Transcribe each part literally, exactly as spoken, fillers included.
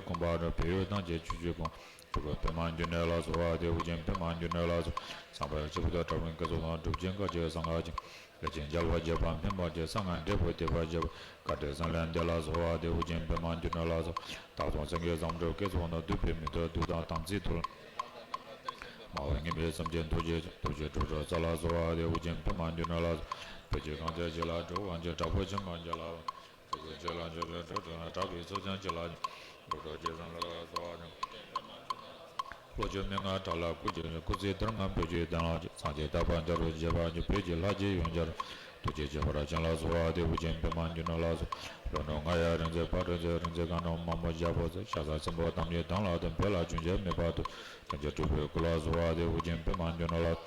ཀུན་འཕགས་ནི་བོད་ཡུལ་ཐམས་ཅད་ཆོས་ཀྱི་ཀུན། སྤྲུལ་སྐུ་པདྨ་འབྱུང་གནས་ལ་གསོལ་བ་འདེབས། ཨོ་རྒྱན་པདྨ་འབྱུང་གནས་ལ་གསོལ། བསམ་པ་ཆེན་པོ་དང་བྲལ་བའི་སྐུ་གསུང་ཐུགས། སྒྲུབ་ཆེན་བཀའ་བརྒྱད་གསང་སྔགས་ཀྱི། ལས་ཅན་མཇལ་བར་བྱེད་པ་སྨིན་པར་བྱེད། གསང་སྔགས་འབྲས་བུ་བདེ་བར་བྱེད་པ། བཀའ་དྲིན་གསུམ་ལས་འདས་ལ་གསོལ་བ་འདེབས། ཨོ་རྒྱན་པདྨ་འབྱུང་གནས་ལ་གསོལ། བདག་སོགས་སེང་གེ་བཟང་པོའི་སྐུ་གསུང་ཐུགས། འདུས་པའི་མེ་ཏོག་བདུད་དང་དམ་ཚིག་ཐུལ། སྨྲ་བ་མྱ་ངན་པའི་སེམས་ཅན་ཐུགས་རྗེ་ཆེན། ཐུགས་རྗེའི་དྲི་བསུང་སྩོལ་ལ་གསོལ་བ་འདེབས། ཨོ་རྒྱན་པདྨ་འབྱུང་གནས་ལ་གསོལ། བོད་ཀྱི་གངས་ཅན་ཞིང་ལ་སྤྲུལ་པ་ཅན། དྲག་པོ་ཆེན་པོ་འཇིག་ལ་ཕན། སྤྲུལ་སྐུ་ཆོས་ལ་འཇུག་པའི་སྒྲུབ་ཕྲིན་ལ། དྲག་པོའི་ཚོགས་ཀྱང་འཇིག་ལ་ཕན། འགྲོ་དྲུག་སྐྱེས་བཟང་ལ་གསོལ་བ་འདེབས། ལྷོ་ཕྱོགས་མན་ངག་བྲག་ལ་སྐུ་བཞུགས་ཤིང་། སྐུ་ཚེ་དུས་རིང་བོད་ཀྱི་དོན་ལ་བརྩོན། སངས་རྒྱས་བསྟན་པ་འཆར་བར་བྱེད་པ་ཅིང་། བོད་ཀྱི་ལྷ་རྗེ་ཡོངས་ཀྱི་རྗེ། ཐུགས་རྗེ་ཆེ་བར་བྱིན་ལ་གསོལ་བ་འདེབས། ཨོ་རྒྱན་པདྨ་འབྱུང་གནས་ལ་གསོལ། ལྷོ་ནུབ་རྔ་ཡབ་རིག་འཛིན་ཕག་གྲུ་འཛིན། རིག་འཛིན་རྒ་ནོར་དམར་མོ་ཞྭ་ཕོ་གསོལ། ཤ་ཟ་སྲིན་པོ་དམ་ཉམས་གདོན་ལ་གཏོང་། བོད་ལ་བྱུང་ཞིང་མེད་པར་ཐོབ། དོན་ཆེན་སྤྲུལ་པའི་སྐུ་ལ་གསོལ་བ་འདེབས། ཨོ་རྒྱན་པདྨ་འབྱུང་གནས་ལ།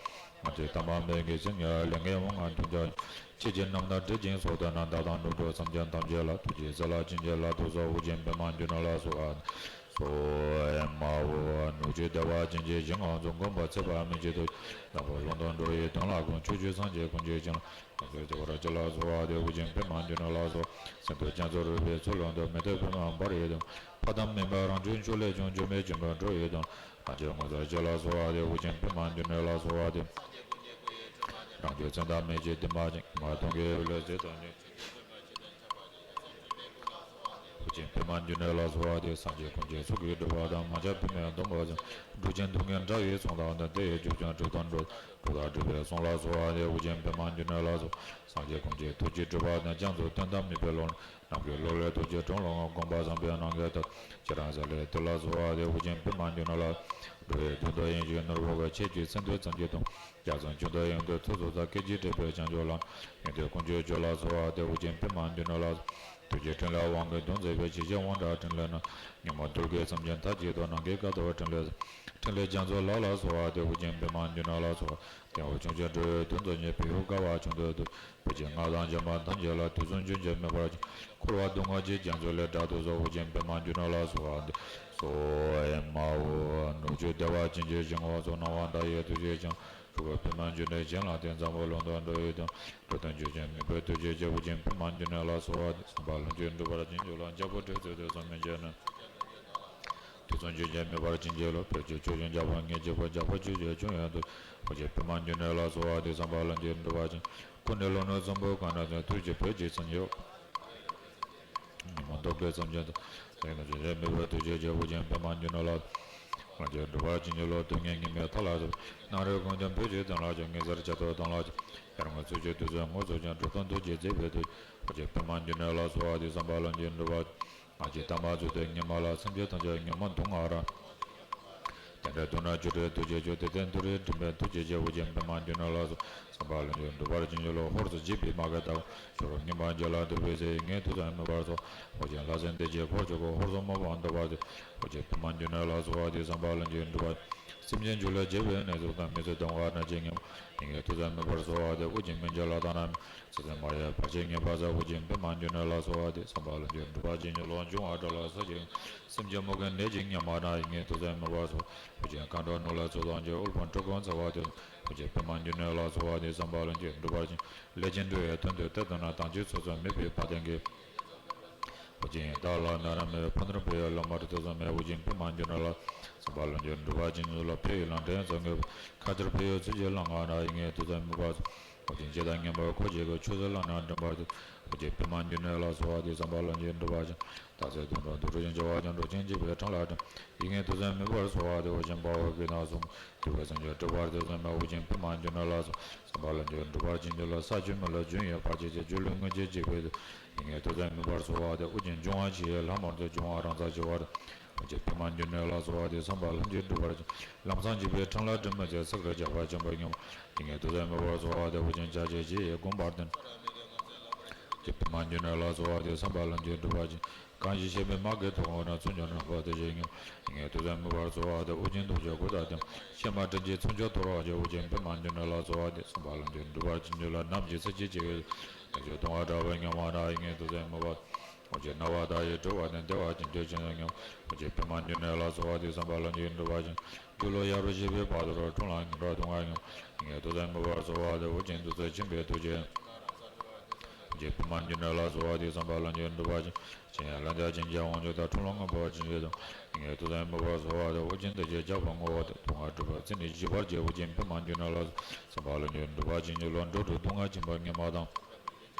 ང་བཅས་དམ་པ་མི་ཡི་སེམས་ཉིད་ལས་ངན་དབང་ལྔ་འདུལ་བྱ། ཆོས་ཀྱི་རྣམ་ཐར་འབྲི་ཞིང་སྲུང་། དེ་ནས་བདག་དང་འགྲོ་དྲུག་སེམས་ཅན་ཐམས་ཅད་ལ། ཐུགས་རྗེས་གཟིགས་ལ་བྱིན་གྱིས་བརླབ་ཏུ་གསོལ། ཨོ་རྒྱན་པདྨ་འབྱུང་གནས་ལ་གསོལ་བ་འདེབས། སྨྲ་བ་ནུབ་ཕྱོགས་བདེ་བ་ཅན་གྱི་ཞིང་ཁམས་སུ། མགོན་པོ་ཚེ་དཔག་མེད་ཀྱི་ཐུགས་རྗེས། འདམ་བུ་ཀླུང་དུ་འགྲོ་བའི་དོན་ལ་དགོངས། ཕྱོགས་བཅུའི་སངས་རྒྱས་ཀུན་གྱི་ཞིང་ལ། ཡོངས་སུ་བདེ་བར་གྱུར་ལ་གསོལ་བ་འདེབས། ཨོ་རྒྱན་པདྨ་འབྱུང་གནས་ལ་གསོལ། སེང་གེ་རྒྱ་མཚོ་རོལ་པའི་ཚུལ་ལུ་འདུད། མེ་ཏོག་པདྨ་འབར་བའི་དོན། ཕ་དང་མེད་པའི་རང་བྱུང་ཆུ་ལས་བྱུང་། འགྱུར་མེད་འབྱུང་པོར་འགྲོ་བའི་དོན། རང་ཆས་ངོ་མཚར་ཆེ་ལ་གསོལ་བ་འདེབས། ཨོ་རྒྱན་པདྨ་འབྱུང་གནས་ལ་གསོལ་བ་འདེབས། རང་རྒྱུད་མཚོན་རྟགས་མེད་ཅིང་བདེན་པ་ཅན། མ་དུང་གི་འོད་ལས་གཟི་མཐོང་ནས། ཨོ་རྒྱན་པདྨ་འབྱུང་གནས་ལ་གསོལ་བ་འདེབས། སངས་རྒྱས་ཀུན་གྱི་ཚོགས་ཀྱིས་སྒྲུབ་པ་དང་། མ་ཆགས་པདྨའི་སྡོང་པོ་ཅན། འགྲོ་ཆེན་སྡུག་བསྔལ་བྲལ་བའི་ཚོགས་དང་ལྡན། དེ་ཡི་རྒྱུ་ཀུན་གྲུབ་དང་འགྲོ། གྲུབ་དང་སྒྲུབ་པའི་གསུང་ལ་གསོལ་བ་འདེབས། ཨོ་རྒྱན་པདྨ་འབྱུང་གནས་ལ་གསོལ། སངས་རྒྱས་ཀུན་གྱི་ཐུགས་ཀྱིས་སྒྲུབ་པ་དང་། རྒྱ་མཚོ་བཏོན་དང་མེད་པའི་ཀློང་། ནམ་མཁའི་གློག་ལས་ཐུགས་རྗེ་དྲན་ལ་ངང་། དགོངས་པ་བཟང་པོའི་རྣམ་ཐར་ལྟར། ཁྱེད་རང་གསལ་ལེའི་དུས་ལ་གསོལ་བ་འདེབས། ཨོ་རྒྱན་པདྨ་འབྱུང་གནས་ལ། འགྲོ་བའི་དོན་དུ་ཡིད་ཆེས་ནོར་བུ་གི། ཁྱེད་ཀྱི་སེམས་འདུན་ཙམ་གྱིས་དུང་། རྒྱ་མཚོའི་ཁྱོན་དུ་ཡོངས་འདུ་ཐུགས་སུ་ཆུད། སྐད་ཅིག་དྲན་པས་བྱང་ཆུབ་ལམ། ཡོན་ཏན་ཀུན་སྤྱོད་སྤྱོད་ལ་གསོལ་བ་འདེབས། ཨོ་རྒྱན་པདྨ་འབྱུང་གནས་ལ། ཐུགས་རྗེའི་ཕྲིན་ལས་དབང་གིས་དོན་མཛད་པའི། ཇི་བཞིན་དབང་དྲག་ཕྲིན་ལས་རྣམས། ཉོན་མོངས་གདུལ་དཀའི་སེམས་ཅན་མཐའ་གཅིག་ཏུ། ནམ་མཁའི་ཁ་དོག་ཕྲིན་ལས་ཟེར། ཕྲིན་ལས་རྒྱ་མཚོ་ལག་ལ་གསོལ་བ་འདེབས། ཨོ་རྒྱན་པདྨ་འབྱུང་གནས་ལ་གསོལ་བ། སྟེང་འོག་ཕྱོགས་བཅུར་འགྲོ་བའི་དོན་དུ་གཉེར། བོད་ཡུལ་དཀའ་བ་ཆུང་དུ་བསྡུས། བོད་ཀྱི་སྔགས་དང་འཆད་སྨྲ་ཐམས་ཅད་ལ། དུས་གསུམ་རྒྱུན་ཆད་མེད་པར་བྱོན། འཁོར་བ་སྡུག་བསྔལ་གྱི་རྒྱ་མཚོ་ལས། བསྒྲལ་དུ་གསོལ། ཨོ་རྒྱན་པདྨ་འབྱུང་གནས་ལ་གསོལ་བ་འདེབས། སྨྲ་བ་ནུབ་ཕྱོགས་བདེ་བ་ཅན་གྱི་ཞིང་ཁམས་སུ། སྣང་བ་མཐའ་ཡས་ཐུགས་རྗེ་ཅན། སྤྲུལ་སྐུ་པདྨ་འབྱུང་གནས་བྱིན་རླབས་ལྡན། འཛམ་བུ་གླིང་དུ་འགྲོ་བའི་དོན། འགྲོ་དོན་རྒྱུན་ཆད་མེད་པར་ཐུགས་རྗེ་ཆེ། ཨོ་རྒྱན་པདྨ་འབྱུང་གནས་ལ་གསོལ་བ་འདེབས། བསམ་པ་ལྷུན་གྱིས་འགྲུབ་པར་བྱིན་གྱིས་རློབས། འཇམ་དཔལ་དྲི་ཟའི་དུས་སུ་མི་མཇལ་ན། དུས་གསུམ་རྒྱུན་ཆད་མེད་པར་བྱིན་གྱིས་རློབས། བོད་ཀྱི་ཆོས་འབྱུང་རྒྱལ་པོ་ངེས་གཅིག་པུ། རྒྱལ་པོ་ཆོས་ཀྱི་འབྱུང་བའི་མཐུ། ཨོ་རྒྱན་པདྨ་འབྱུང་གནས་ལ་གསོལ་བ་འདེབས། བསམ་པ་ལྷུན་གྱིས་འགྲུབ་པར་བྱིན། སྐུ་ནི་ལྷོ་ནུབ་སྲིན་པོའི་ཁ་ན་ཐོན། ཐུགས་རྗེས་བོད་ཀྱི་སེམས་ཉིད། ཉོན་མོངས་གདུལ་དཀའི་སེམས་ཅན་དོན། ལས་ངན་ཞི་བྱེད་མེད་པའི་ཐུགས་རྗེ་ཆེ། ཨོ་རྒྱན་པདྨ་འབྱུང་གནས་ལ། ལྷུན་གྱིས་འགྲུབ་པར་བྱིན་གྱིས་རློབས། སྡུག་བསྔལ་ཉེས་དམིགས་མཐའ་ལ་རྫོགས། ནད་རིགས་ཀུན་ཀྱང་བོད་ཀྱི་དོན་ལ་སྐྱོབས། ངན་སེལ་བྱ་ཐབས་དང་ལ་སྦྱར། ཡར་ངོའི་ཚེས་བཅུའི་དུས་སུ་ངོ་ཚུགས་ཤིང་། འགྲོ་དོན་ཐུགས་རྗེས་མཛད་པའི་མཐུས། ཨོ་རྒྱན་པདྨ་འབྱུང་གནས་ལ་གསོལ་བ་འདེབས། བསམ་པ་ལྷུན་གྱིས་འགྲུབ་པར། ང་བཅས་དམ་པ་ཚུལ་ཁྲིམས་ཉི་མ་ལ། སེམས་ཅན་ཐམས་ཅད་ཉོན་མོངས་དུག་ལྔ་ར། དེ་འདྲའི་དུག་ནད་བཅོམ་པའི་ཐུགས་རྗེ་ཆེ། དེ་ལྟར་འདུལ་བའི་མགྲིན་པའི་ཐུགས་རྗེ་ཆེ། ཨོ་རྒྱན་པདྨ་འབྱུང་གནས་ལ་གསོལ། བསམ་པ་ལྷུན་གྱིས་འགྲུབ་པར་བྱིན་གྱིས་རློབས། ཧོར་སོག་འཇིགས་པའི་དམག་གིས་བཏབ། ཤོ་རོག་ངན་པ་འཇིག་ལ་འདུས་པའི་ཚེ། ཡིད་ངན་དུག་གསུམ་མེད་པར་གསོལ། ཨོ་རྒྱན་ལྷ་སྲིན་སྡེ་བརྒྱད་འཁོར་བཅས་ཀུན། ཧོར་སོག་དམག་དཔུང་བཟློག་པར་མཛད། ཨོ་རྒྱན་པདྨ་འབྱུང་གནས་ལ་གསོལ་བ་འདེབས། བསམ་པ་ལྷུན་གྱིས་འགྲུབ་པར། སེམས་ཅན་རྒྱུད་ལ་བྱེད་པའི་ནད་ཚོགས་དང་། མི་བཟོད་གདོན་བགེགས་གནོད་སྦྱིན་ངན་པ། ཡིད་ངན་དུག་གསུམ་མེད་པར་གསོལ་བ་འདེབས། ཨོ་རྒྱན་མི་འབྱལ་ལྷ་དང་ནག་མོ། ཚེ་ཟད་མ་ཡལ་བར་ཆད་ངེས་པར་སེལ། ཨོ་རྒྱན་པདྨ་འབྱུང་གནས་ལ་གསོལ་བ་འདེབས། བསམ་པ་ལྷུན་གྱིས་འགྲུབ་པར་བྱིན་གྱིས་རློབས། འབྱུང་བ་དགྲ་ལ་ཕྱག་བགྱིའམ། སེམས་ཅན་མུ་གེའི་ནད་ཀྱིས་ཉམ་པ་ན། ཡིད་ངན་དུག་གསུམ་མེད་པར་གསོལ། ཨོ་རྒྱན་མཁའ་འགྲོ་ནོར་ལྷ་ཚོགས་དང་བཅས། དབུལ་ཕོངས་འཁྲུག་རྐྱེན་ཚ་བ་དེ། ཨོ་རྒྱན་པདྨ་འབྱུང་གནས་ལ་གསོལ་བ་འདེབས། བསམ་པ་ལྷུན་གྱིས་འགྲུབ་པར་བྱིན། ལས་ཅན་འགྲོ་བའི་དོན་དུ་གཏེར་བཏོན་ན། དམ་ཆོས་ཚོགས་རྫོགས་མི་ཕམ་བ་དན་གྱི། ཨོ་རྒྱན་བདག་ལ་ནད་རྣམས་མེད། ཕན་ཚུན་བོད་ཡུལ་ལ་མ་འགྲོ་དུག་གསུམ་མེད། ཨོ་རྒྱན་པདྨ་འབྱུང་གནས་ལ། བསམ་པ་ལྷུན་གྱིས་འགྲུབ་པར་བྱིན་གྱིས་རློབས། ཕ་ཡུལ་ལ་འདྲེ་ཡི་ཚོགས་ངན་པ། ཁ་ཆར་བོད་ཡུལ་ཚུན་ཆད་ལང་ང་ན། ཡིད་ངན་དུག་གསུམ་མེད་པར་གསོལ། ཨོ་རྒྱན་བྱེ་བ་ངན་པ་འཁོར་བཅས་ཀྱི། ཆོས་སྲིད་ལམ་སྣ་འགྲིམ་པར་མཛད། ཨོ་རྒྱན་པདྨ་འབྱུང་གནས་ལ་གསོལ་བ་འདེབས། བསམ་པ་ལྷུན་གྱིས་འགྲུབ་པར་བྱིན། སྟག་གཟིག་དུད་འགྲོ་དུད་འགྲོ་ཆེན་བྱེ་བ་ཅན། འགྲོ་ཆེན་འཇིགས་པའི་འཕྲང་ལ་འགྲིམ། ཡིད་ངན་དུག་གསུམ་མེད་པར་གསོལ་བ་འདེབས། ཨོ་རྒྱན་དཔའ་བོ་བགེགས་དང་གསུམ། འདུལ་བའི་སེམས་ཅན་སྒྲོལ་བར་དུག་གསུམ་མེད། ཨོ་རྒྱན་པདྨ་འབྱུང་གནས་ལ་གསོལ། བསམ་པ་ལྷུན་གྱིས་འགྲུབ་པར་བྱིན་གྱིས་རློབས། ས་ཆུ་མེ་རླུང་ཆུ་ཡི་བར་ཆད་ཀྱིས། སྒྱུ་ལུས་མངོན་སྤྱོད་འཇིག་པའི་དུས། ཡིད་ངན་དུག་གསུམ་མེད་པར་གསོལ་བ་འདེབས། ཨོ་རྒྱན་འབྱུང་བ་ཆེ་ཡི་ལྷ་མོར་གཟིགས། འབྱུང་བ་རང་མཚན་ཞི་བར། ཨོ་རྒྱན་པདྨ་འབྱུང་གནས་ལ་གསོལ་བ་འདེབས། བསམ་པ་ལྷུན་གྱིས་འགྲུབ་པར་བྱིན། ལམ་སང་འཇིགས་པའི་འཕྲང་ལ་འགྲིམ་མི་བྱེད། སྲོག་རྩོལ་ཇག་པ་ཆེན་པོ་ཉམ། ཡིད་ངན་དུག་གསུམ་མེད་པར་གསོལ་བ་འདེབས། ཨོ་རྒྱན་ཕྱག་རྒྱའི་བཞི་ཡིས་བསྒོམ་པར་འདོད། ཨོ་རྒྱན་པདྨ་འབྱུང་གནས་ལ་གསོལ་བ་འདེབས། བསམ་པ་ལྷུན་གྱིས་འགྲུབ་པར་བྱིན། གང་ཞིག་གཤེད་པའི་དམག་གིས་ཐུག་འོང་ན། ཚུར་མྱུར་ནུབ་ཕྱོགས་དུ་བྱོན་ཤིག། ཡིད་ངན་དུག་གསུམ་མེད་པར་གསོལ་བ་འདེབས། ཨོ་རྒྱན་གདུགས་ཀྱི་གོ་དང་ལྡན། གཤེད་མ་སྤྲིན་གྱི་ཚོགས་འཇོམས་དོ་རུང་བྱེད། ཨོ་རྒྱན་པདྨ་འབྱུང་གནས་ལ་གསོལ་བ་འདེབས། བསམ་པ་ལྷུན་གྱིས་འགྲུབ་པར་བྱིན་གྱིས་རློབས། ནམ་ཞིག་ཚེ་གཅིག་འཆི་བའི། ནད་གཅོད་གདུང་བ་དྲག་པོས་ཉམ་པ་ན། ཡིད་ངན་དུག་གསུམ་མེད་པར། ཨོ་རྒྱན་སྣང་བ་མཐའ་ཡས་སྤྲུལ་པ་ལྡན། བདེ་བ་ཅན་དུས་གཅིག་ཏུ་ཉམས། ཨོ་རྒྱན་པདྨ་འབྱུང་གནས་ལ་གསོལ་བ་འདེབས། བསམ་པ་ལྷུན་གྱིས་འགྲུབ་པར་བྱིན། སྒྱུ་ལུས་ཡ་རབས་བཞི་པའི་བར་དུ་རོལ། འཁྲུག་ལ་ངན་འགྲོ་གདུང་བ་ཉམ། ཡིད་ངན་དུག་གསུམ་མེད་པར་གསོལ་བ་འདེབས། ཨོ་རྒྱན་བདུད་རྩི་ཆེན་པོའི་ཐུགས་རྗེས། ཨོ་ ཀྱི་བི་མ་འཇུ་ནི་ལ་སོགས་པ་དེ་བསམ་པ་ལྷུན་གྱིས་འགྲུབ་པ་ཅིང་། ཅི་ཡང་ལན་དང་བྱིན་གྱིས་དབང་ཕྱུག་དང་། འཁྲུག་ལོང་ངན་པ་ཅི་ཡོད་དང་། ངན་སོང་དུ་མི་བ་སོགས་པ་དང་། ཨོ་རྒྱན་ཐུགས་རྗེས་བྱ་བ་བསྔོ་བ་དང་། སྡུག་བསྔལ་སྒྲིབ་པ་ཚེ་ནས་ཞི་བར་བྱེད། ཨོ་རྒྱན་བི་མ་འཇུ་ནི་ལ་སོགས་པ་བསམ་པ་ལྷུན་གྱིས་འགྲུབ་པ་ཅིང་། ལོག་འགྲོ་དྲུག་སྡུག་བསྔལ་འཆིང་བ་ངན་པ་དང་།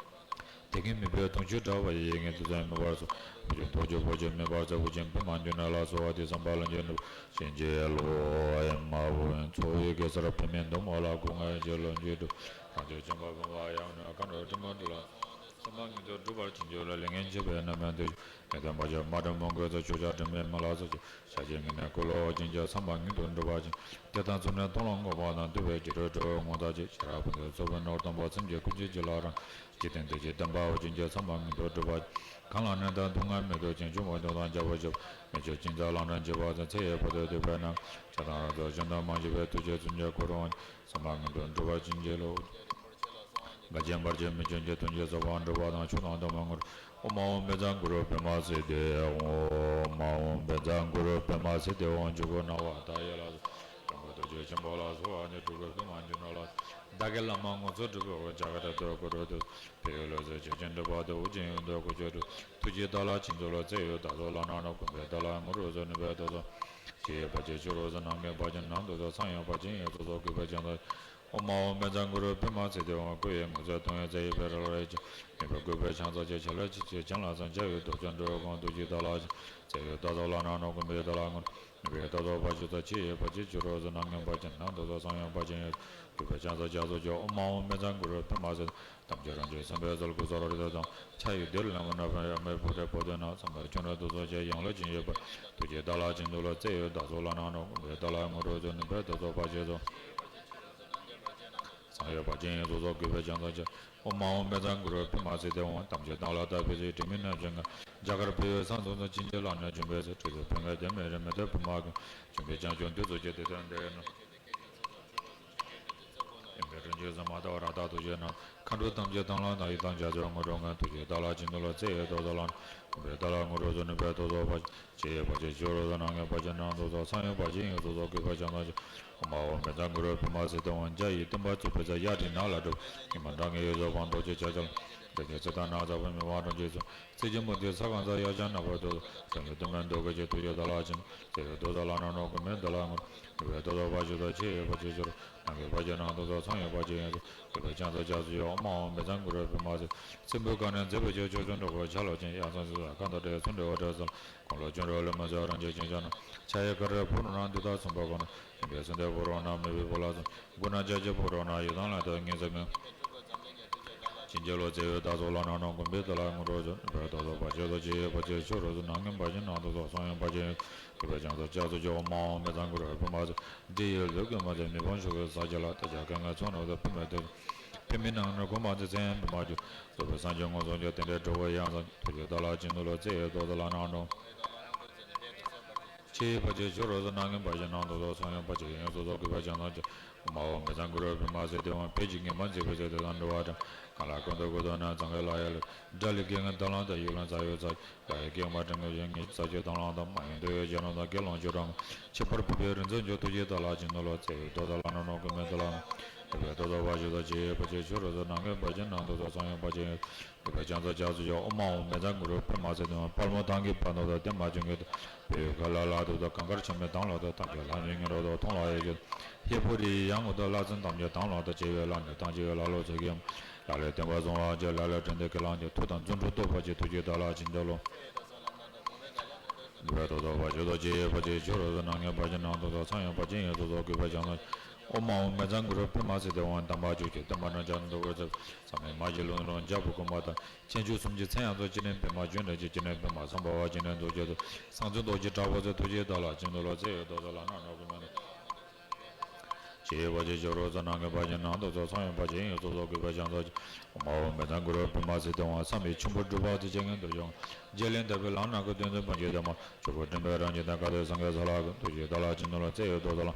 དེ་ཉིད་མེད་པའི་དུས་ཆེན་དྲག་པ་ཡི། ངན་སོང་དུ་མི་བ་སོགས་པ་ཅིན། ཐོབ་བྱ་བོ་ཆེ་མེ་འབར་འཚལ། ཨོ་རྒྱན་བི་མ་འཇུ་ནི་ལ་སོགས་པ་དེ་བསམ་པ་ལྷུན་གྱིས་འགྲུབ་པ་ཅིང་། ལོག་ཡ་མ་བུ་ཚོགས་ཡི་གེ་སར་པདྨའི་མདུན་མོ་ལ། སྐུ་ལྔ་ཡེ་ཤེས་ལྷུན་གྱིས་གྲུབ། རང་བྱུང་བྱམས་པ་བུམ་པ་ཡང་ནི། མཁའ་འགྲོ་ཏྲི་མ་འདྲ་ལ། བསམ་པ་ངན་སོང་འགྲུབ་པར་བྱིན་གྱིས་རློབས། ལས་ངན་འཆིང་བའི་རྣམ་སྨིན་འདོད་ཆུང་། ངན་སོང་མ་ཆགས་མ་འདྲེས་མོས་གུས་བརྩེ། ཕྱོགས་ཆོས་དྲི་མེད་མི་ལ་སོགས་ཀྱི། ཤ་ཞེན་ངེས་གནས་ཀུན་ལོག་ཅིང་། བསམ་པ་ངན་སོང་འགྲུབ་པར་བྱིན་གྱིས་རློབས། བདེ་དང་ཚུལ་ཁྲིམས་མཐོང་ལམ་ངོ་མ་དང་། འདུལ་བའི་སྒྱུ་འཕྲུལ་གྲུབ་པའི་ངོ་མཚར་ཅན། ཤེས་རབ་ཕུན་སུམ་ཚོགས་པའི་ནོར་དང་པོ། སེམས་ཀྱི་ཀུན་སྤྱོད་བྱིན་རླབས་རང་བཞིན་ཅན། དེ་ཕྱིར་བསྟན་པ་འོ་བྱིན་གྱིས། བསམ་པ་ངན་སོང་འགྲུབ་པར་བྱིན། གང་ལ་ནད་དང་སྡུག་བསྔལ་མེད་དུ་བྱིང་། ཆུང་མ་དུག་དང་རྒྱལ་པོ་ཆེན་པོ། མི་ཆོས་ཅན་རྩ་ལམ་སྲང་བྱེད་པ་དང་། ཚེ་ཡི་བར་དུ་སྡོད་པའི་ནམ། ཆགས་སྡང་རང་ཚུལ་གཞན་དུ་མ་སྐྱེས་པའི། ཐུགས་རྗེ་བཙུན་གྱི་སྐུ་རུ་དབང་། བསམ་པ་ངན་སོང་འགྲུབ་པར་བྱིན་གྱིས་རློབས། འགལ་རྐྱེན་བར་ཆད་མི་འབྱུང་ཞིང་། དོན་གྱི་རྫོགས་པ་འགྲུབ་པ་དང་། མཆོག་དང་ཐུན་མོང་ངོ་བོར། ཨོཾ་ཨཱཿཧཱུྃ་བཛྲ་གུ་རུ་པདྨ་སིདྡྷི་ཧཱུྃ། ཨོཾ་ཨཱཿཧཱུྃ་བཛྲ་གུ་རུ་པདྨ་སིདྡྷི་ཧཱུྃ། ཆོས་སྐུ་སྣང་བ་མཐའ་ཡས་ལ་སོགས་པ། སྐྱབས་མགོན་ཐུགས་རྗེ་ཆེན་པོ་ལ་སོགས་པ་ནི། སྤྲུལ་སྐུ་བི་མ་འཇུ་ནི་ལ་སོགས་པ། བདག་གི་བླ་མ་ངོ་ཚུལ་ཁྲི་པོ། བྱ་རྒོད་དྲག་པོ་གུ་རུ་ཏུ། བོད་ཡུལ་ལུགས་སྲོལ་ཆོས་ཅན་སྒྲུབ་པ་དང་། ཨོ་རྒྱན་ཡོན་ཏན་དཀོན་མཆོག་སྤྲུལ། ཐུགས་རྗེའི་བདག་བླ་ཆེན་ཚུལ་ལ། རྩེ་ཡུལ་བདག་ཚོགས་ལ་ནང་ནས། ཀུན་ཕན་དག་ལ་ངོ་རུ་གཟུགས། ནུས་པའི་རྡོ་རྗེ། ཕྱི་ཡི་བར་ཆད་ཕྱི་རོལ་དུ། ནང་གི་བར་ཆད་ནང་དུ་གཟུགས། གསང་ཡུལ་བར་ཆད་ཡིན་ཚོགས་སུ། གུས་པས་ཕྱག་འཚལ། ཨོཾ་ཨཱཿཧཱུྃ་བཛྲ་གུ་རུ་པདྨ་སིདྡྷི་ཧཱུྃ། སྐུ་ཡི་ངོ་ཚ་གདོང་ཡི་རྩེ་ཡི་བེ་ར་རེ་ཅན། ནུས་པའི་སྐུད་པས་ཕྱག་འཚལ་ཞིང་། ཕྱག་ལས་ཆེ་ཆེར་བྱིན་རླབས་སངས། བྱ་ཡུལ་རྡོ་རྗེ་འགྲོ་བའི་དགོངས། ཐུགས་རྗེའི་བདག་བླ་ཆེན། རྩེ་ཡུལ་བདག་ཚོགས་ལ་ནང་ནས། ཀུན་ཕན་དག་ལ་ངོ་རུ། ནུས་པའི་རྡོ་རྗེ་ཕར་ཕྱིན་ཚར། ཕྱི་ཡི་བར་ཆད་ཕྱི་རོལ་དུ། ནང་གི་བར་ཆད་ནང་དུ་གཟུགས། གསང་ཡུལ་བར་ཆད་ཡིན། གུས་པས་ཕྱག་འཚལ་ཕྱག་འཚལ་ཞིང་། ཨོཾ་ཨཱཿཧཱུྃ་བཛྲ་གུ་རུ་པདྨ་སིདྡྷི། དམ་ཆོས་རང་བྱུང་སེམས་དཔའི་ཚུལ། སྐུ་གསུང་རབ་ཏུ་དང་། ཕྱག་གཡས་བདུད་ལས་མར་ནག་པོ། གཡོན་མར་བུ་ཕྲུག་བུ་སྟོན་ནག། མཚམས་སྦྱར་ཁྱུང་རལ་གདུགས་སོགས་ཀྱི། ཡང་ལེ་ཅན་ཡོད་པར། ཐུགས་རྗེའི་བདག་བླ་ཆེན་ཚུལ་ལ། རྩེ་ཡུལ་བདག་ཚོགས་ལ་ནང་ནས། ཀུན་ཕན་དག་ལ་ངོ་རུ་གཟུགས། ནུས་པའི་རྡོ་རྗེ་ཕར་ཕྱིན་ཚར། གསང་ཡུལ་བར་ཆད་ཡིན་ཚོགས་སུ། གུས་པས་ཕྱག་འཚལ་ཞིང་། ཨོཾ་ཨཱཿཧཱུྃ་བཛྲ་གུ་རུ་པདྨ་སིདྡྷི་ཧཱུྃ། དམ་ཆོས་བདག་བླ་དག་པའི་ཚུལ། དྲི་མེད་རྣམ་བསྒྱིངས་ངང་། རྒྱ་གར་བོད་ཡུལ་ས་མཚམས་སུ། བྱིན་གྱིས་བརླབས་ནས་བྱོན་པའི་ཚུལ། ཁྲི་སྲོང་ལྡེ་བཙན་མེ་རི་མེ་ཏོག་པདྨ་གང་། བྱོན་པའི་བྱང་ཕྱོགས་འདི་ཚོ་ཀྱེ། དེ་དང་འདྲ་བའི་ནོར། ཡོན་ཏན་རིན་ཆེན་བསམ་མ་དག་པ། རཀྟ་དུང་ཞེས་བྱ་ནོར། མཁའ་འགྲོ་ཐམས་ཅད་དང་བླངས་དང་། ཡི་དམ་རྒྱ་མཚོའི་ངོ་རུ་ངལ། ཐུགས་རྗེའི་བདག་བླ་ཆེན་ཚུལ་ལ། རྩེ་ཡི་བདག་ཚོགས་ལ་ནང་ནས། ཀུན་ཕན་དག་ལ་ངོ་རུ་གཟུགས། ནུས་པའི་རྡོ་རྗེ་ཕར་ཕྱིན་ཚར། ཕྱི་ཡི་བར་ཆད་ཕྱི་རོལ་དུ། ནང་གི་བར་ཆད་ནང་དུ་ཚར། གསང་ཡུལ་བར་ཆད་ཡིན་ཚོགས་སུ། གུས་པས་ཕྱག་འཚལ་ཞིང་། ཨོཾ་ཨཱཿཧཱུྃ་བཛྲ་གུ་རུ་པདྨ་སིདྡྷི་ཧཱུྃ། འཇའ་ཡི་སྟོན་པ་གཙོ་ཕུད་ཚེ། གཡའ་དྲི་ནགས་ལ་བསྒྲིབས། ཉི་མ་འདྲ་ངེས་འོད་གསལ་བ། རྡོ་རྗེ་ཕྱག་རྒྱ་ལ། ལྡན་ཞིང་ཚེ་དང་ནགས་ཚལ་བུ་མི་དབང་རང་བྱུང་སོགས། རྩེ་གཅིག་མུ་སྟེགས་ས་ཁང་བཟང་། གཡའ་བྱང་ནགས་པ་དུ། གསང་ཡུལ་སྟོན་པའི་མདོ་སྐད་ཅིག། ཐུགས་རྗེའི་བདག་བླ་ཆེན། རྩེ་ཡི་བདག་ཚོགས་ལ་ནང་ནས། ཀུན་ཕན་དག་ལ་ངོ་རུ། ནུས་པའི་རྡོ་རྗེ་ཕར་ཕྱིན་ཚར། ཕྱི་ཡི་བར་ཆད་ཕྱི་རོལ། ནང་གི་བར་ཆད་ནང་དུ་ཚར། གསང་ཡུལ་བར་ཆད་ཡིན་ཚོགས། གུས་པས་ཕྱག་འཚལ་ཕྱག་འཚལ་ཞིང་། ཨོཾ་ཨཱཿཧཱུྃ་བཛྲ་གུ་རུ་པདྨ་སིདྡྷི། སྲིན་པོའི་ཁ་གནོན་མཛད་པའི་ཕྱིར། ཕྱོགས་སྐྱོང་འགྲོ་ཀུན་ཆ་ལུགས་ཅན། གཡའ་ཚང་སྲིན་ཚོགས་ཁ་འདབ་བསྒྲིབས། མཚོ་འདྲ་བ་འདྲ་སོགས་ལ། དགུང་ལོ་ཆུ་འགྲོ་ལ་མི་བཟོད་རང་བྱས་བྱིན་ཆགས་ན། ཆ་ཡི་ཀ་ར་ཕུག་རོན་ནག། འདི་དག་གསུམ་པོ་གང་ན། ཡིན་པས་གསོན་ཏེ་ཕུག་རོན་ནག། མེད་པས་ཕུག་ལ་སོགས། དགུ་ན་བརྒྱ་བྱས་ཕུག་རོན་ནག། ཡི་དམ་ལ་དག་ངེས་ཚིག་མིན། བྱིན་གྱིས་རློབས། རྩེ་ཡི་བདག་ཚོགས་ལ་ནང་ནས། ཀུན་ཕན་དག་ལ་ངོ་རུ་གཟུགས། ནུས་པའི་རྡོ་རྗེ་ཕར་ཕྱིན་ཚར། ཕྱི་ཡི་བར་ཆད་ཕྱི་རོལ་དུ། ནང་གི་བར་ཆད་ནང་དུ་ཚར། གསང་ཡུལ་བར་ཆད་ཡིན། གུས་པས་ཕྱག་འཚལ་ཕྱག་འཚལ་ཞིང་། ཨོཾ་ཨཱཿཧཱུྃ་བཛྲ་གུ་རུ་པདྨ་སིདྡྷི། འདྲེ་ཡི་ལུས་ཀྱི་མུ་ཟེར། མི་ཕམ་ཕྱོགས་ཀྱི་ས་གཞི་ལ། དེ་ཕྱིར་སྐད་ངན་ཚོགས་རྣམས་དང་། ཕན་མི་ཐོགས། ཕན་མི་སྣང་ནས་གོམས་པ་འཛིན། མཚན་ཡང་བི་མ་འགྱུར། རྫོགས་པའི་སངས་རྒྱས་ངོ་སྲུང་ཞིང་། རྟེན་འབྲེལ་འགྲོ་ཀུན་ཡང་དག་ཉིད། ཐུགས་རྗེའི་བདག་བླ་ཆེན་ཚུལ་ལ། རྩེ་ཡི་བདག་ཚོགས་ལ་ནང་ནས། ཕྱི་ཡི་བར་ཆད་ཕྱི་རོལ་དུ། ནང་གི་བར་ཆད་ནང་དུ་ཚར། གསང་ཡུལ་བར་ཆད་ཡིན་ཚོགས་སུ། གུས་པས་ཕྱག་འཚལ་ཞིང་། ཨོཾ་ཨཱཿཧཱུྃ་བཛྲ་གུ་རུ་པདྨ་སིདྡྷི་ཧཱུྃ། ཕས་ཀྱི་ངན་པ་འཛིན་པའི་ཚུལ། དེ་དང་འདྲ་བ་དང་། གང་ལ་ཀུན་ཏུ་ཀུན་ཏུ་ནི། གཙང་ཁའི་ལ་ཡི་ལུ། དགྲ་ལས་སྐད་ངན་དང་བླངས་དང་། ཡུལ་ལུང་ས་ཡུལ་ས། ལ་ཡི་སྐད་ངན་པ་དྲན་གྱིས་ཤིག། ངེས་ཤེས་ས་ཆུ་དང་བླངས་དང་། མ་ཡེངས་འདོད་ཡོན་རྒྱལ་བློན་དང་། སྐད་ལོངས་སྤྱོད་གྲོགས་ངན། ཁྱད་པར་འཕགས་པའི་རིག་འཛིན་མཆོག། ཐུགས་རྗེའི་བདག་བླ་ཆེན་ཚུལ་ལ། རྩེ་ཡི་བདག་ཚོགས་ལ་ནང་ནས། ཀུན་ཕན་དག་ལ་ངོ་། ནུས་པའི་རྡོ་རྗེ་ཕར་ཕྱིན་ཚར། ཕྱི་ཡི་བར་ཆད་ཕྱི་རོལ་དུ། ནང་གི་བར་ཆད་ནང་དུ་ཚར། གསང་ཡུལ་བར་ཆད་ཡིན། གུས་པས་ཕྱག་འཚལ་ཕྱག་འཚལ་ཞིང་། ཨོཾ་ཨཱཿཧཱུྃ་བཛྲ་གུ་རུ་པདྨ་སིདྡྷི་ཧཱུྃ། དཔལ་མོ་ཐང་གི་བར་སྣང་དང་། བདེ་མ་བྱུང་གི་དུས། བོད་ཡུལ་ཁ་ལ་ལ་དུ་དང་། གངས་དཀར་ཆུ་སྨད་དང་བླངས་དང་། ཐང་ཆེན་ལྷ་མིའི་ཉེ་འཁོར་དང་། མཐོང་ལ་ཡ་གྱུར་དང་། ཧས་པོ་རི་ཡི་ཡང་ངོ་དང་། བླ་བཙུན་ཐམས་ཅད་དང་བླངས་དང་། བྱེ་བའི་ལ་ནི་ཐང་ཆེན་ལ་ལོ་ཚིག་གི་ཡུམ། ལ་ལས་བསྟན་པ་བཟུང་བ་ཅན། ལ་ལས་བྲན་ཏེ་ཁས་བླངས་ཀྱི། མཐུ་དང་རྫུ་འཕྲུལ་སྟོབས་པ་ཅན། ཐུགས་རྗེའི་བདག་བླ་ཆེན་ཚུལ་ལ། ནུས་པའི་རྡོ་རྗེ་ཕར་ཕྱིན་ཚར། ཕྱི་ཡི་བར་ཆད་ཕྱི་རོལ་དུ། ནང་གི་བར་ཆད་ནང་དུ་ཚར། གསང་ཡུལ་བར་ཆད་ཡིན་ཚོགས་སུ། གུས་པས་ཕྱག་འཚལ་ཞིང་། ཨོཾ་ཨཱཿཧཱུྃ་བཛྲ་གུ་རུ་པདྨ་སིདྡྷི་ཧཱུྃ། དམ་པ་བཅུ་གཅིག་སྟོན་པ་རྣམས་ཀྱང་། འདོད་དགུ་རྩ་བརྒྱད་ཟབ་མོའི་མ་གཅིག་ལུང་རིགས་ལ། འཇམ་དཔལ་དཀོན་པོ་དང་། བྱང་ཆུབ་སེམས་ཀྱི་མཚན་ཡང་དག། ཅི་ནས་པདྨ་འབྱུང་གནས་ཀྱི། ཅི་ནས་པདྨ་སམྦྷ་ཝ། ཅི་ནས་རྡོ་རྗེ་ཐེག་མཆོག། གསང་འཛིན་རྡོ་རྗེ་དྲག་པོ་ཟེར། ཐུགས་རྗེའི་བདག་བླ་ཆེན་ཚུལ་ལ། རྩེ་ཡི་བདག་ཚོགས་ལ་ནང་ནས། ཀུན་ཕན་དག་ཕྱི་ཡི་བར་ཆད་ཕྱི་རོལ་དུ། ནང་གི་བར་ཆད་ནང་དུ་ཚར། གསང་ཡུལ་བར་ཆད་ཡིན་ཚོགས་སུ། གུས་པས་ཕྱག་འཚལ་ཞིང་། ཨོཾ་ཨཱཿཧཱུྃ་བཛྲ་གུ་རུ་པདྨ་སིདྡྷི་ཧཱུྃ། བསམ་པའི་ཆུ་འབུར་འབྲུ་བ་དང་བཅས། ངན་འགྲོ་ཆོས་ངན་འཇིག་རྟེན་དག་པའི་ལམ་སྣ་ཁ། གདོན་གཟིར་མུན་གྱི་དྭངས་མ། ཆོས་སྐུ་སྤྲིན་པའི་རང་བཞིན་དང་། མཁའ་སྟོང་སངས་རྒྱས་ས་ལ་དགོངས། ཐུགས་རྗེའི་བདག་བླ་ཆེན་ཚུལ་ལ། རྩེ་ཡི་བདག་ཚོགས་ལ།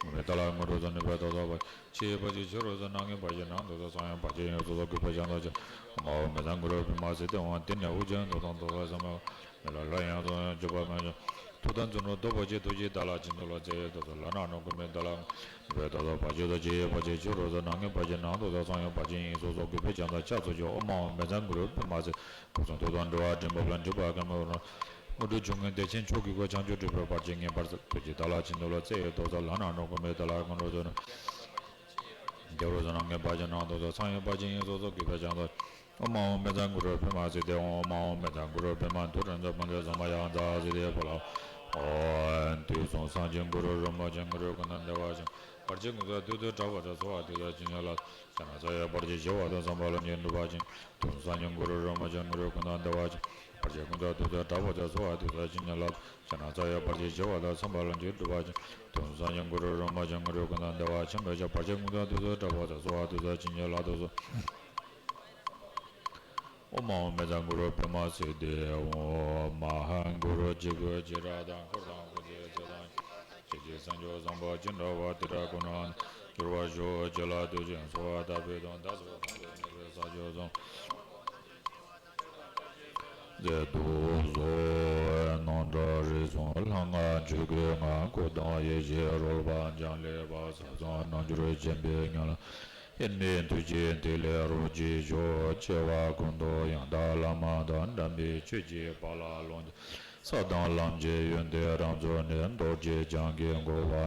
ཀུན་ཕན་དག་ལ་ངོ་རུ་གཟུགས། ནུས་པའི་རྡོ་རྗེ་ཕར། ཕྱི་ཡི་བར་ཆད་ཕྱི་རོལ་དུ། ནང་གི་བར་ཆད་ནང་དུ་ཚར། གསང་ཡུལ་བར་ཆད་ཡིན་ཚོགས་སུ། གུས་པས་ཕྱག་འཚལ་ཞིང་། ཨོཾ་ཨཱཿཧཱུྃ་བཛྲ་གུ་རུ་པདྨ་སིདྡྷི་ཧཱུྃ། དེ་ནས་ཨོ་རྒྱན་རྡོར་དང་རྡོར་བ་ཟབ་མོ། མི་ལ་ལ་ཡང་དུ་འཇུག་པ་མེད་ཅིང་། ཐུགས་དམ་རྫུ་འཕྲུལ་སྟོབས་པོ་ཆེ། ཐུགས་རྗེའི་བདག་ལ་ཕྱི་ནང་ལ་རྩེ་ཡི་ཐོག་ཏུ་ལག་ན་རིང་པོར་མི་འདི་ལ། ནུས་པའི་རྟགས་ཐོབ་བར་ཆད་དང་ཕྱི་ཡི་བར་ཆད། ཕྱི་རོལ་དུ་ནང་གི་བར་ཆད། ནང་དུ་དང་གསང་བའི་བར་ཆད་ཡིན་སོ་སོ། གུས་པས་ཕྱག་འཚལ་ཕྱག་འཚལ་ལོ། ཨོཾ་ཨཱཿཧཱུྃ་བཛྲ་གུ་རུ་པདྨ་སིདྡྷི། སྐུ་གསུང་ཐུགས་དང་འདྲ་བ་དྲན་པ་ལ། འདྲིས་པ་དཀར་མོའི་རོ། དངོས་གྲུབ་མཆོག་དངོས་བདེ་ཆེན་མཆོག་གི་སྒོ། བྱང་ཆུབ་སྒྲུབ་པའི་བར་ཆད་ངེས་པར་སེལ། ཐུགས་རྗེའི་བདག་ལ་ཕྱི་ནང་ལ་རྩེ་ཡི་ཐོག་ཏུ་ལག་ན་རིང་པོར་མི་འདི་ལ། གང་རུང་ཚུ་ནི་ཕྱི་རོལ་དུ་ནང་གི་བར་ཆད། ནང་དུ་དང་གསང་བའི་བར་ཆད་ཡིན་སོ་སོ། གུས་པས་ཕྱག་འཚལ། ཨོཾ་ཨཱཿཧཱུྃ་བཛྲ་གུ་རུ་པདྨ་སིདྡྷི། ཨོཾ་ཨཱཿཧཱུྃ་བཛྲ་གུ་རུ་པདྨ་དྷཱུ་ར་ཛྙཱ་ན་པཱ་ལི་ཛམ་བྷ་ཡ་ཛཿ་སིདྡྷི་ཕཊ་ལ་ཧཱུྃ། དུས་གསུམ་སངས་རྒྱས་གུ་རུ་རིན་པོ་ཆེ། གུ་རུའི་སྐུ་མདུན་བདེ་བ་ཅན། བར་ཆད་ཀུན་ཚང་དུས་དུས་དྲག་པོ་དང་། ཚོགས་པ་དུས་དང་ཕྱི་ནང་ལ། ཕྱི་ནང་རྩ་བའི་བར་ཆད་ཞི་བ་དང་། ཚངས་པ་ལམ་གྱི་འགྲུབ་པ་ཅན། དུས་གསུམ་སངས་རྒྱས་གུ་རུ་རིན་པོ་ཆེ། གུ་རུའི་སྐུ་མདུན་བདེ་བ་ཅན། བར་ཆད་ཀུན་ཚང་དུས་དུས་དྲག་པོ་དང་། ཚོགས་པ་དུས་དང་ཕྱི་ནང་ལ། ཕྱི་ནང་རྩ་བའི་བར་ཆད་ཞི་བ་དང་། ཚངས་པ་ལམ་གྱི་འགྲུབ་པ་ཅན། དུས་གསུམ་སངས་རྒྱས་གུ་རུ་རིན་པོ་ཆེ། གུ་རུའི་སྐུ་མདུན་བདེ་བ་ཆེན་པོའི་ཕྱིར། བར་ཆད་ཀུན་ཚང་དུས་དུས་དྲག་པོ་དང་། ཚོགས་པ་དུས་དང་ཕྱི་ནང་ལ། དུས་གསུམ། ཨོཾ་ཨཱཿཧཱུྃ་བཛྲ་གུ་རུ་པདྨ་སིདྡྷི། ཨོཾ་མ་ཧཱ་གུ་རུ་ཇི་གུ་ཇི་ར་དང་། འཁོར་དང་འཁོར་བཅས་ཚེ་དང་ཅི་ཕྱིར། སངས་རྒྱས་བཟང་པོ་ཅི་འདྲ་བ། དེ་འདྲ་ཀུན་ནས་གྱུར་པར་ཤོག་ཅེས་ལ་འདུད་ཅིང་གསོལ་བ་བཏབ་པའི་དོན་དག་ཏུ། གང་དུ་གནས་པའི་ས་ཕྱོགས་སུ། རྫས་དུག་གསོག་སྣང་གྲགས་རིག་གསུམ་ལྷ་སྔགས་ཆོས་སྐུའི་ངང་། སྐུ་གདུང་ཡེ་ཤེས་རོལ་པ་འཇམ་ལུས་པ། ས་མཚམས་རྣལ་འབྱོར་ཆེན་པོའི་ངང་ལ། ཡེ་ནས་ཐུགས་རྗེའི་ཐིག་ལེ་རོ་གཅིག་ཤོག་བྱེ་བ་ཀུན་ཏུ་ཡང་དག་བླ་མ་དང་། འདྲ་མིན་ཆོས་ཀྱི་དཔལ་ལ་ལོངས་སྤྱོད། ས་དང་ལམ་གྱི་ཡོན་ཏན་རབ་རྫོགས་ནས། རྡོ་རྗེ་འཆང་གི་གོ་འཕང་